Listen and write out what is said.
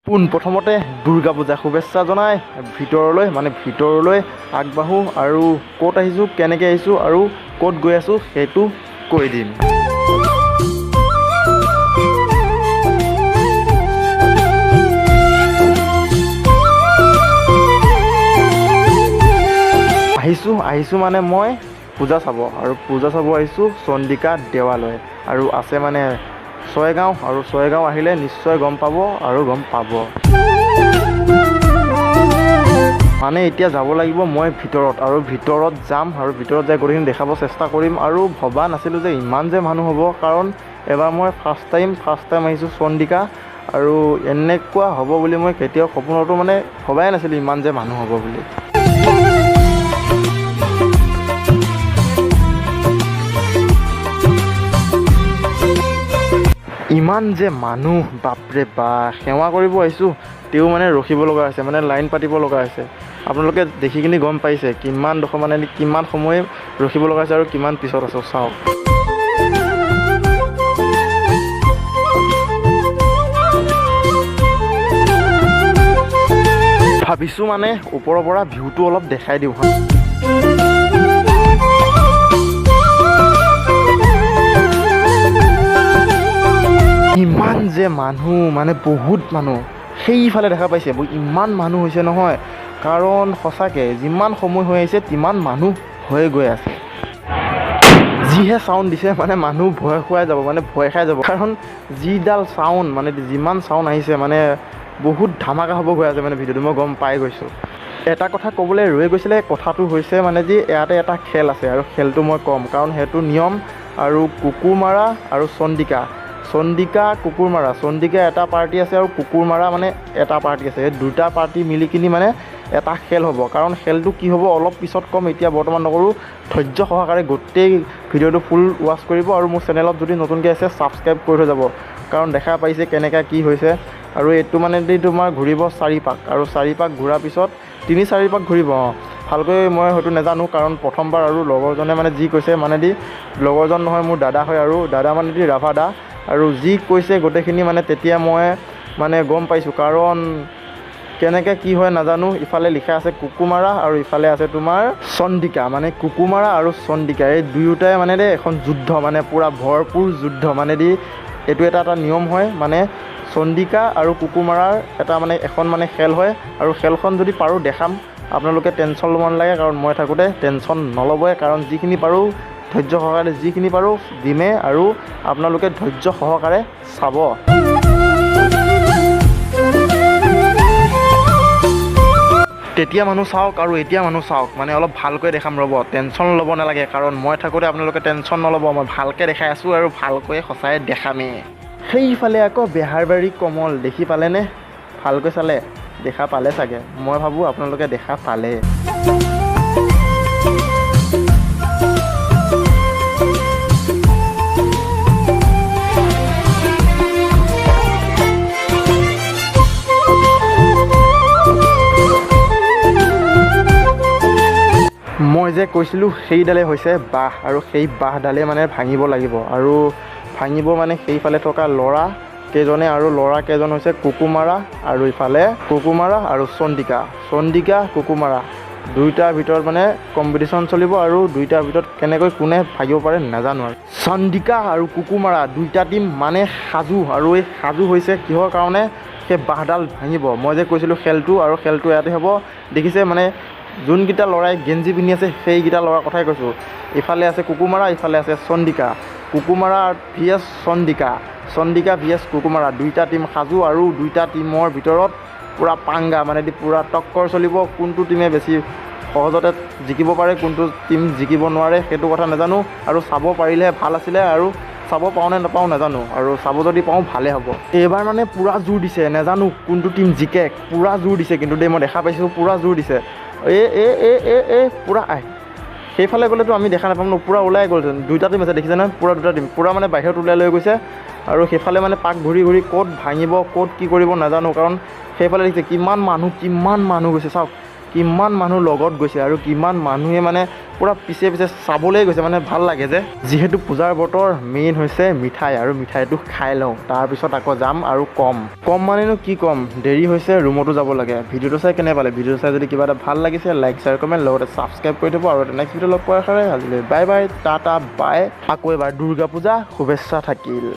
পোনপ্ৰথমতে দুৰ্গা পূজা শুভেচ্ছা জনাই ভিতৰলৈ মানে ভিতৰলৈ আগবাঢ়োঁ আৰু ক'ত আহিছোঁ, কেনেকৈ আহিছোঁ আৰু ক'ত গৈ আছোঁ সেইটো কৈ দিম। আহিছোঁ মানে মই পূজা চাব আৰু পূজা চাব আহিছোঁ চণ্ডিকা দেৱালয় আৰু আছে মানে ছয়গাঁও আৰু ছয়গাঁও আহিলে নিশ্চয় গম পাব আৰু গম পাব। মানে এতিয়া যাব লাগিব মই ভিতৰত আৰু ভিতৰত যাম আৰু ভিতৰত যাই গোটেইখিনি দেখাব চেষ্টা কৰিম। আৰু ভবা নাছিলোঁ যে ইমান যে মানুহ হ'ব, কাৰণ এবাৰ মই ফাৰ্ষ্ট টাইম আহিছোঁ চণ্ডিকা আৰু এনেকুৱা হ'ব বুলি মই কেতিয়াও সপোনতো মানে ভবাই নাছিলোঁ ইমান যে মানুহ হ'ব বুলি। ইমান যে মানুহ, বাপৰে বা, সেৱা কৰিব আহিছোঁ তেওঁ মানে ৰখিব লগা হৈছে, মানে লাইন পাতিব লগা হৈছে। আপোনালোকে দেখি কিনি গম পাইছে কিমানডোখৰ মানে কিমান সময় ৰখিব লগা হৈছে আৰু কিমান পিছত আছোঁ চাওক। ভাবিছোঁ মানে ওপৰৰ পৰা ভিউটো অলপ দেখাই দিওঁ। ইমান যে মানুহ মানে বহুত মানুহ, সেইফালে দেখা পাইছে ইমান মানুহ হৈছে নহয়, কাৰণ সঁচাকৈ যিমান সময় হৈ আহিছে তিমান মানুহ হৈ গৈ আছে। যিহে চাউণ্ড দিছে মানে মানুহ ভয় খুৱাই যাব, মানে ভয় খাই যাব, কাৰণ যিডাল চাউণ্ড মানে যিমান চাউণ্ড আহিছে মানে বহুত ধামাকা হ'ব গৈ আছে মানে ভিডিঅ'টো, মই গম পাই গৈছোঁ। এটা কথা ক'বলৈ ৰৈ গৈছিলে, কথাটো হৈছে মানে যি ইয়াতে এটা খেল আছে আৰু খেলটো মই ক'ম, কাৰণ সেইটো নিয়ম। আৰু কুকুৰমাৰা আৰু চণ্ডিকা, চণ্ডিকা কুকুৰমাৰা, চণ্ডিকা এটা পাৰ্টি আছে আৰু কুকুৰমাৰা মানে এটা পাৰ্টি আছে, এই দুটা পাৰ্টি মিলি কিনি মানে এটা খেল হ'ব। কাৰণ খেলটো কি হ'ব অলপ পিছত ক'ম, এতিয়া বৰ্তমান নকৰোঁ। ধৈৰ্য সহকাৰে গোটেই ভিডিঅ'টো ফুল ৱাচ কৰিব আৰু মোৰ চেনেলত যদি নতুনকৈ আছে ছাবস্ক্ৰাইব কৰি থৈ যাব, কাৰণ দেখা পাইছে কেনেকৈ কি হৈছে। আৰু এইটো মানে তোমাৰ ঘূৰিব 4 পাক আৰু 4 পাক ঘূৰাৰ পিছত 3-4 পাক ঘূৰিব। অঁ, ভালকৈ মই হয়তো নাজানো, কাৰণ প্ৰথমবাৰ আৰু লগৰজনে মানে যি কৈছে মানে দি লগৰজন নহয় মোৰ দাদা হয়, আৰু দাদা মানে দি ৰাভা দা, আৰু যি কৈছে গোটেইখিনি মানে তেতিয়া মই মানে গম পাইছোঁ, কাৰণ কেনেকৈ কি হয় নাজানো। ইফালে লিখা আছে কুকুমাৰা আৰু ইফালে আছে তোমাৰ চণ্ডিকা, মানে কুকুমাৰা আৰু চণ্ডিকা এই দুয়োটাই মানে দেই এখন যুদ্ধ, মানে পূৰা ভৰপূৰ যুদ্ধ মানে দি এইটো এটা এটা নিয়ম হয়, মানে চণ্ডিকা আৰু কুকুমাৰাৰ এটা মানে এখন মানে খেল হয়। আৰু খেলখন যদি পাৰোঁ দেখাম, আপোনালোকে টেনশ্যন ল'ব নালাগে, কাৰণ মই থাকোঁতে টেনশ্যন নল'বই, কাৰণ যিখিনি পাৰোঁ ধৈৰ্য সহকাৰে যিখিনি পাৰোঁ দিমেই আৰু আপোনালোকে ধৈৰ্য সহকাৰে চাব। তেতিয়া মানুহ চাওক আৰু এতিয়া মানুহ চাওক, মানে অলপ ভালকৈ দেখাম ৰ'ব, টেনশ্যন ল'ব নালাগে, কাৰণ মই থাকোঁতে আপোনালোকে টেনশ্যন নল'ব, মই ভালকৈ দেখাই আছোঁ আৰু ভালকৈ সঁচাই দেখামেই। সেইফালে আকৌ বেহাৰবাৰী কমল দেখি পালেনে? ভালকৈ চালে দেখা পালে চাগে, মই ভাবোঁ আপোনালোকে দেখা পালে। মই যে কৈছিলোঁ সেইডালে হৈছে বাঁহ, আৰু সেই বাঁহডালে মানে ভাঙিব লাগিব, আৰু ভাঙিব মানে সেইফালে থকা ল'ৰা কেইজনে, আৰু ল'ৰা কেইজন হৈছে কুকুমাৰা আৰু ইফালে কুকুমাৰা আৰু চণ্ডিকা, চণ্ডিকা কুকুমাৰা দুয়োটাৰ ভিতৰত মানে কম্পিটিশ্যন চলিব, আৰু দুয়োটাৰ ভিতৰত কেনেকৈ কোনে ভাগিব পাৰে নাজানো। আৰু চণ্ডিকা আৰু কুকুমাৰা দুইটা টীম মানে সাজু, আৰু এই সাজু হৈছে কিহৰ কাৰণে, সেই বাঁহডাল ভাঙিব। মই যে কৈছিলোঁ খেলটো, আৰু খেলটো ইয়াতে হ'ব। দেখিছে মানে যোনকেইটা ল'ৰাই গেঞ্জি পিন্ধি আছে সেইকেইটা ল'ৰাৰ কথাই কৈছোঁ। ইফালে আছে কুকুমাৰা, ইফালে আছে Chandika, Kukumara V S Chandika, Chandika V S Kukumara, দুইটা টীম সাজু আৰু দুইটা টীমৰ ভিতৰত পূৰা পাংগা মানে পূৰা টক্কৰ চলিব। কোনটো টীমে বেছি সহজতে জিকিব পাৰে, কোনটো টীম জিকিব নোৱাৰে সেইটো কথা নাজানো, আৰু চাব পাৰিলেহে ভাল আছিলে, আৰু চাব পাওঁ নে নাপাওঁ নাজানো, আৰু চাব যদি পাওঁ ভালে হ'ব। এইবাৰ মানে পূৰা জোৰ দিছে, নাজানো কোনটো টীম জিকে, পূৰা জোৰ দিছে কিন্তু দেই, মই দেখা পাইছোঁ পূৰা জোৰ দিছে। এ এ এ এ এ পূৰা আহ সেইফালে গ'লেতো আমি দেখা নাপাম ন, পূৰা ওলাই গ'ল দুইটা টীম আছে দেখিছে নহয়, পূৰা দুটা টীম পূৰা মানে বাহিৰত ওলাই লৈ গৈছে, আৰু সেইফালে মানে পাক ঘূৰি ঘূৰি ক'ত ভাঙিব ক'ত কি কৰিব নাজানো, কাৰণ সেইফালে দেখিছে কিমান মানুহ, কিমান মানুহ গৈছে চাওক। কিমান মানুহ লগত গৈছে আৰু কিমান মানুহে মানে পূৰা পিছে পিছে চাবলৈ গৈছে, মানে ভাল লাগে যে যিহেতু পূজাৰ বতৰ, মেইন হৈছে মিঠাই, আৰু মিঠাইটো খাই লওঁ, তাৰপিছত আকৌ যাম। আৰু কম কম মানেনো কি ক'ম, দেৰি হৈছে, ৰুমতো যাব লাগে। ভিডিঅ'টো চাই কেনে পালে? ভিডিঅ'টো চাই যদি কিবা এটা ভাল লাগিছে, লাইক, শ্বেয়াৰ, কমেণ্ট, লগতে ছাবস্ক্ৰাইব কৰি থ'ব। আৰু এটা নেক্সট ভিডিঅ' লগ পোৱাৰ আশাৰে আজিলৈ বাই বাই, টাটা, বাই। আকৌ এবাৰ দুৰ্গা পূজা শুভেচ্ছা থাকিল।